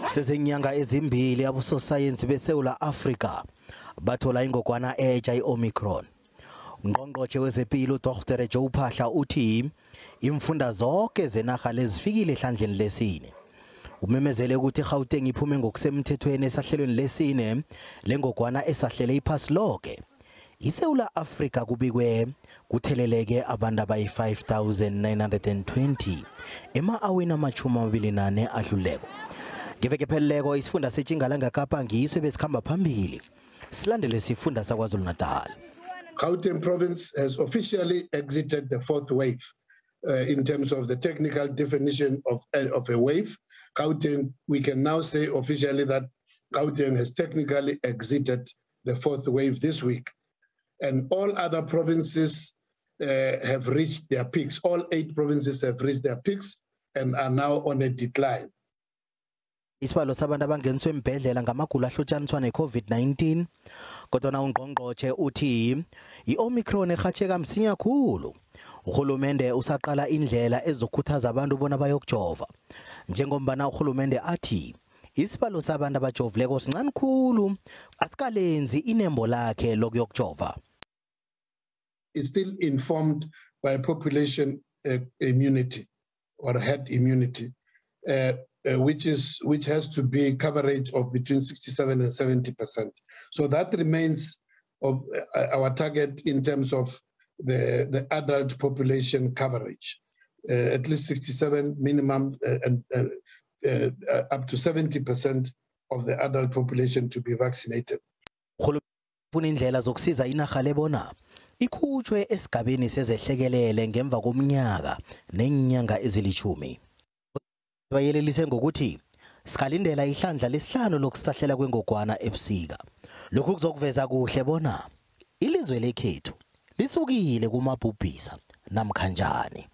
Sezinyanga ezimbili abososayensi beSewula Afrika bathola ingogwana etsha i-Omicron. Ungqongqotjhe wezepilo Dr Joe Phaahla uthi imfunda zonke zenarha lezifikile ehlandleni lesine. Umemezele ukuthi iGauteng iphume ngokusemthethweni esahlelweni lesine lengogwana esahlele iphasi lonke. ISewula Afrika kubikwe kutheleleke abantu abayi-5920 ema-aweni ama-24 adluleko. Ngeveke pheleleko isifunda seTjingalanga Kapa ngiso besikhamba phambili. Silandele sifunda saKwaZulu Natal. Gauteng province has officially exited the fourth wave in terms of the technical definition of a wave. Gauteng, we can now say officially that Gauteng has technically exited the fourth wave this week. And all other provinces have reached their peaks. All 8 provinces have reached their peaks and are now on a decline. Isibalo sabantu abangeniswe embhedlela ngamagulo ahlotshaniswa ne-COVID-19, kodwa ungqongqotjhe uthi i-Omicron erhatjheka msinya khulu. Urhulumende usaqala indlela ezokhuthaza abantu bona bayokujova. Njengombana urhulumende athi isibalo sabantu abajovileko sincane khulu, asikalenzi inembo lakhe lokuyokujova. It's still informed by population immunity or herd immunity, which has to be coverage of between 67 and 70%. So that remains of our target in terms of the adult population coverage, at least 67 minimum and up to 70% of the adult population to be vaccinated. Indlela zokusiza inarha lebona ikhutshwe esigabeni sezehlekelele ngemva komnyaka nenyanga ezilithumi. Bayelelise ngokuthi sikalindela ihlandla lesihlanu lokusahlela kwengogwana ebusika. Lokhu kuzokuveza kuhle bona ilizwe lekhethu lisukile kumabhubhisa namkhanjani.